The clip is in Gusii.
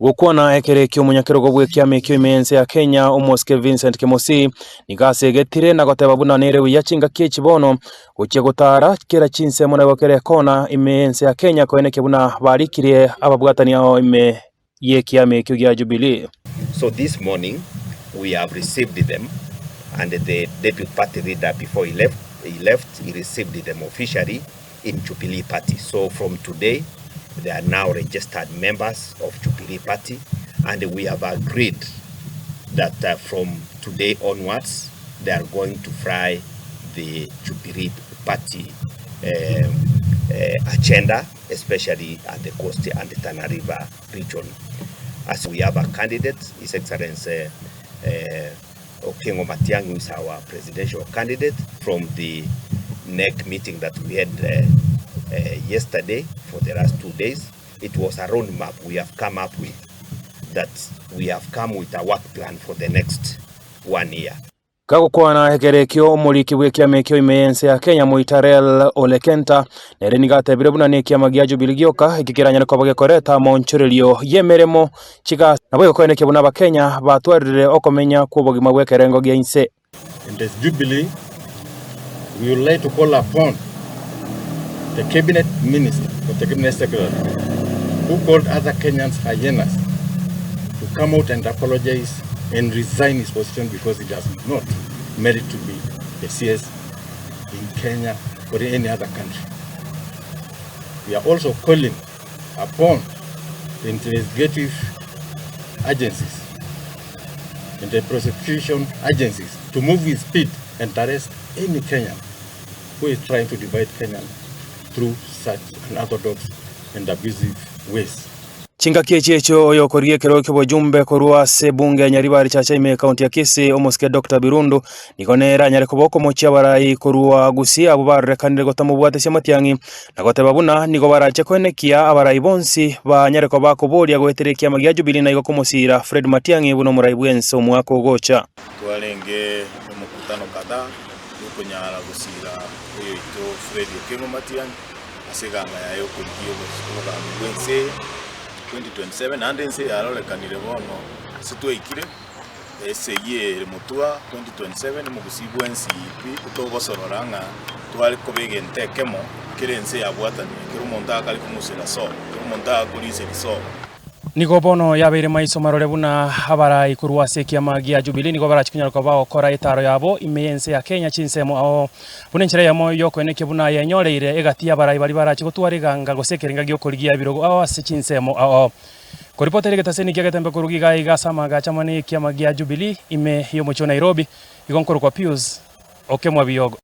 Gokwana ekero ekio omonyakerogo bw'ekiama ekio ime y'ense ya Kenya, Omosike Vincent Kemosi, nigo asegetire na goteba buna nere buya chingaki echi bono gochia gotara kera chinsemo na kera ekona ime y'ense ya Kenya koenekia buna barikirie ababwatani ao ime y'ekiama ekio gia Jubilee. So this morning we have received them and the deputy party leader before he left, he left, he received them officially in Jubilee Party. So from today they are now registered members of Jubilee Party and we have agreed that uh, from today onwards they are going to fly the Jubilee Party um, uh, agenda, especially at the Coast and the Tana River region. As we have a candidate, His Excellency uh, Okengo Matiang'i, who is our presidential candidate from the NEC meeting that we had uh, uh, yesterday for the last 2 days. It was a roadmap we have come up with that we have come with a work plan for the next one year. Gagokwana ekero ekio omoriki bw'ekiama ekio ime y'ense ya Kenya Moitalel Ole Kenta nere nigo atebire buna nekiama gia Jubilee gioka eki keranyare koba gekoreta amaonchorerio y'emeremo chigasi naboigo koenekia buna abakenya batwarire okomenya kw'obogima bw'ekerengo gia inse. And as Jubilee, we would like to call upon the cabinet minister or the cabinet secretary who called other Kenyans hyenas to come out and apologize and resign his position because he does not merit to be a CS in Kenya or in any other country. We are also calling upon the investigative agencies and the prosecution agencies to move with speed and arrest any Kenyan who is trying to divide Kenya through such unorthodox and abusive ways. Chingaki echi echio oyokoria ekero ki'obojumbe korwa ase bunge ya Nyaribari Chacha ime ekaunti ya Kisii omosike Dr Birundu nigo nere anyare koba okomochia abarai korwa Gusii abwo barorekanire gotamobwatesia Matiang'i na goteba buna nigo barache koenekia abarai bonsi banyare koba koboria goetera ekiama gia Jubilee na igo komosira Fred Matiang'i buna omorai bwense omwaka ogocha. Twarenge nomokutano kadhaa yokonyara gosira oyoito Fred Okengo Matiang'i ase eganga yaye yokorigia obogambi bw'ense eye 2027 naende ense yarorekanire bono ase twaikire esegi ere motwa 2027 omogusii bwensi pi togosorora ng'a tware koba egento ekemo kera ense yabwatanire kera omonto akare kong'usera sobo kera omonto agakoriseria sobo. Nigo bono yabeire maiso marore buna abarai korwa ase ekiama gia Jubilee nigo barachi konyara koba bagokora etaaro yabo ime y'ense ya Kenya chinsemo ao buna enchera eyemo y'okoenekia buna yenyoreire egati y'abarai baria barache gotwara eganga gose ekerenga gi'okorigia ebirogo ao ase chinsemo ao. Koripotera egetaseni kia Getembe korwa iga aiga ase amagacho amane y'ekiama gia Jubilee ime y'omochie o Nairobi, igo nkorokwa Pius Okemwa Biyogo.